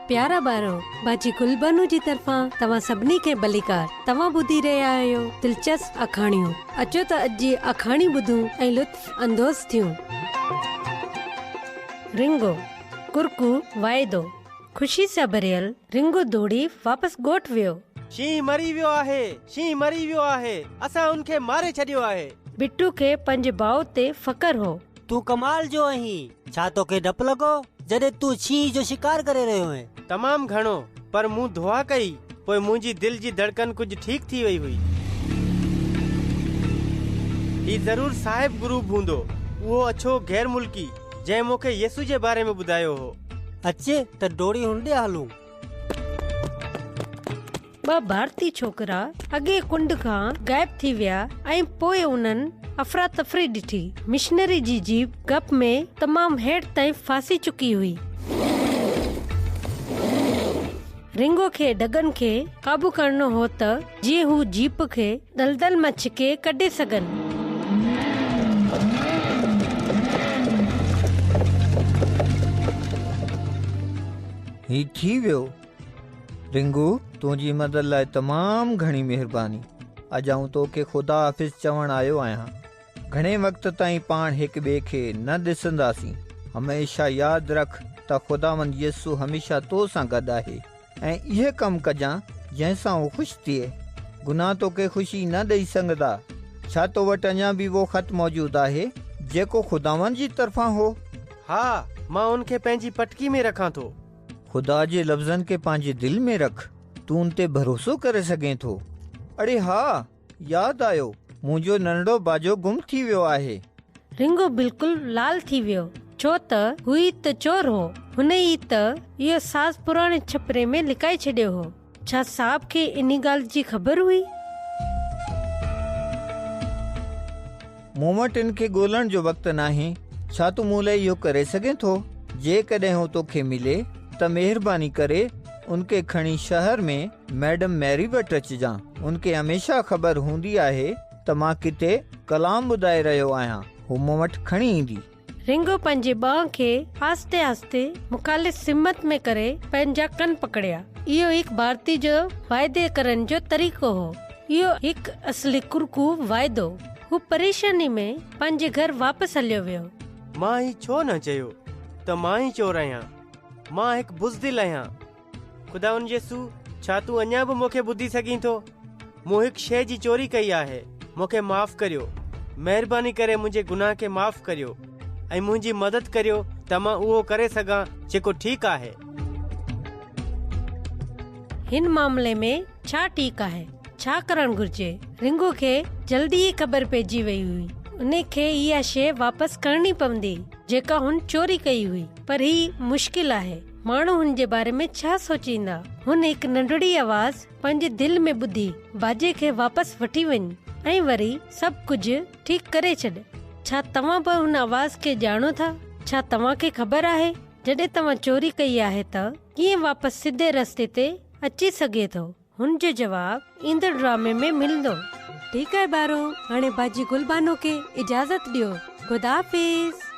پيارا ٻارو، باجي گلبانو جي طرفان توهان سڀني کي ڀليڪار. توهان ٻڌي رهيا آهيو دلچسپ آکاڻيون. اچو ته اڄ جي آکاڻي ٻڌون ۽ لطف اندوز ٿيون. رنگو، ڪرڪو واعدو. خوشي سان ڀريل رنگو ڊوڙي واپس ڳوٺ ويو. شينهن مري ويو آهي! شينهن مري ويو آهي! اسان ان کي ماري ڇڏيو آهي! بٽو کي پنهنجي ڀاء تي فخر هو. تون ڪمال جو آهين! ڇا توکي ڊپ لڳو جڏهن تون شينهن جو شڪار ڪري رهيو هئين؟ تمام گهڻو، پر مون دعا ڪئي، پوء منهنجي دل جي ڌڙڪن ڪجهه ٺيڪ ٿي وئي هئي. هي ضرور صاحب گروب هوندو، اهو اڇو غير ملڪي، جنهن مون کي يسوع جي باري ۾ ٻڌايو هو. اچ ته ڊوڙي هن ڏي هلون. ٻه ڀارتي ڇوڪرا اڳئين ڪنڊ کان غائب ٿي ويا ۽ پوء انهن افراتفري ڏٺي. مشنري جي جيپ گپ ۾ تمام هيٺ تائين ڦاسي چڪي هئي. رنگو کي ڍڳن کي قابو ڪرڻو هو ته جيئن هو جيپ کي دلدل مان ڇڪي ڪڍي سگهن. هي ٿي ويو. رنگو، تنهنجي مدد لاء تمام گهڻي مهرباني. اڄ آئون توکي خدا حافظ چوڻ آيو آهيان. گهڻي وقت تائين پاڻ هڪ ٻئي کي نه ڏسنداسين. هميشه ياد رک ته خداوند يسوع هميشه تو سان گڏ آهي ۽ اهي ڪم ڪجان جنهن سان هو خوش ٿئي. گناهه توکي خوشي نه ڏئي سگهندا. ڇا تو وٽ اڃا به اهو خط موجود آهي جيڪو خداوند جي طرفان هو؟ ها، مان ان کي پنهنجي پٽڪي ۾ رکان ٿو. خدا جي لفظن کي پنهنجي دل ۾ رک، تون ان تي ڀروسو ڪري سگهين ٿو. اڙي ها، ياد آيو، منهنجو ننڍڙو باجو گم ٿي ويو آهي. رنگو بلڪل لال ٿي ويو، ڇو ته هو ئي ته چور هو. هن ئي ته اهو ساز پراڻي ڇپري ۾ لڪائي ڇڏيو هو. ڇا صاحب کي انهي ڳالهه جي خبر هئي؟ مون وٽ ان کي ڳولڻ جو وقت ناهي. ڇا تون مون لاء اهو ڪري سگهين ٿو؟ جيڪڏهن هو توکي ملي ته مهرباني ڪري ان کي کڻي شهر ۾ ميڊم ميري وٽ اچجان. ان کي هميشه خبر هوندي آهي ته مان ڪٿي ڪلام ٻڌائي رهيو آهيان. هو مون وٽ کڻي ايندي. رنگو پنهنجي ٻانهن کي آهستي آهستي مخالف سمت ۾ ڪري پنهنجا ڪن پڪڙيا. اهو هڪ ڀارتي جو واعدي ڪرڻ جو طريقو هو. اهو هڪ اصلي ڪرڪو واعدو. هو پريشاني ۾ پنهنجي گهر واپس هليو ويو. مان هي ڇو نه چيو ته مان ئي چور آهيان؟ مان هڪ بزدل آهيان. خداوند يسوع، ڇا تون اڃا به مون کي ٻڌي سگهين ٿو؟ مون هڪ شيء جي چوري ڪئي آهي. مون کي معاف ڪريو. مهرباني ڪري منهنجي گناهه کي معاف ڪريو ۽ منهنجي مدد ڪريو ته مان اهو ڪري سگهان جيڪو ٺيڪ آهي. هن معاملي ۾ ڇا ٺيڪ آهي؟ ڇا ڪرڻ گهرجي؟ رنگو کي جلدي ئي خبر پئجي وئي هئي. ان کي اها شيء واپس ڪرڻي پوندي جيڪا هن چوري ڪئي هئي. پر هي مشڪل آهي. ماڻهو هن جي باري ۾ ڇا سوچيندا؟ هن هڪ ننڍڙي آواز پنهنجي دل ۾ ٻڌي، باجي کي واپس وٺي وڃ ۽ وري سڀ ڪجهه ٺيڪ ڪري ڇڏ. ڇا توهان به هن آواز کي ڄاڻو ٿا؟ ڇا توهان کي خبر آهي جڏهن توهان چوري ڪئي آهي ته ڪيئن واپس سڌي رستي تي اچي سگهي ٿو؟ هن جو جواب ايندڙ ڊرامي ۾ ملندو. ٺيڪ آهي ٻارو، هاڻي باجي گل بانو کي اجازت ڏيو. خدا حافظ.